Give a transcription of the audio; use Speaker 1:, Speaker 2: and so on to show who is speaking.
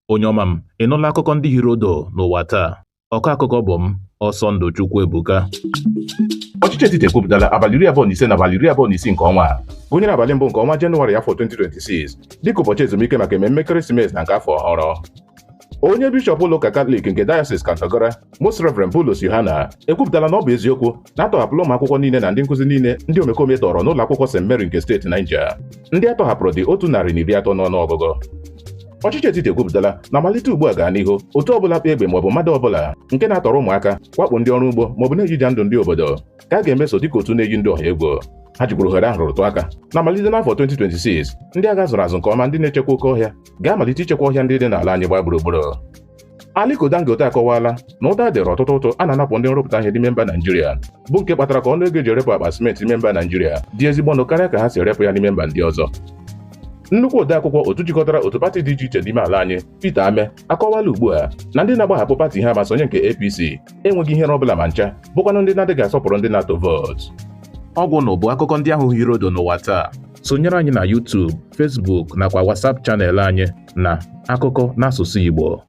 Speaker 1: Onye ọma m, ị nụla akụkọ ndị hiri odo n'ụwa taa? Ọkọ akụkọ bụ m, Ọsọndụ Chukwuebuka. Ọchịchị etiti ekwupụtala abalị 25 na abalị 26 nke ọnwa a, gụnyere abalị mbụ nke ọnwa Jenụwarị afọ 2026, dịka ụbọchị ezumike maka ememme ekeresimesi na nke afọ ọhụrụ. Onye bishọp ụlọụka Katọlik nke Diocese Kontagora, Most Reverend Bulus Yohana, ekwupụtala na ọ bụ eziokwu na atọhapụla ụmụ akwụkwọ niile na ndị nkụzi niile ndị omekome tọrọ n'ụlọ akwụkwọ St. Mary nke steeti Niger. Ndị atọhapụrụ dị 130 n'ọnụọgụgụ. Ọchịchị etiti ekwupụtala na malite ugbu a gaa n'ihu, otu ọbụla kpa egbe maọbụ mmadụ ọbụla nke na-atọrọ ụmụaka, wakpo ndị ọrụ ugbo maọbụ na-ejija ndụ ndị obodo ka a ga-emeso dịka otu na-eyi ndị ọha egwu. Ha jikwuru ohere ahụ rụtụ aka na malite n'afọ 2026, ndị agha zụrụ azụ nke ọma ndị na-echekwa oke ọhịa ga-amalite ichekwa ọhịa ndị dị n'ala anyị gbaa gburugburu. Aliko Dangote akọwaala na ụda dịrị ọtụtụ ụtụ a na-anapụ ndị nrụpụta ihe n'ime mba Naijiria, bụ nke kpatara ka ọnụ ego eji erepụ akpa simenti n'ime mba Naijiria dị ezigbo ọnụ karịa ka ha si erepụ ya n'ime mba ndị ọzọ. Nnukwu odeakwụkwọ otu jikọtara otu pati dị iche iche n'ime ala anyị, Peter Ame, akọwala ugbu a na ndị na-agbahapụ pati ha ma sonye nke APC enweghị ihere ọbụla ma ncha, bụkwanụ ndị na-adịghị asọpụrụ ndị na-atụ vootu. Ọgwụ na bụ akụkọ ndị ahụ hiri odo n'ụwa taa. Sonyere anyị na YouTube, Facebook nakwa WhatsApp channel anyị na Akụkọ n'asụsụ Igbo.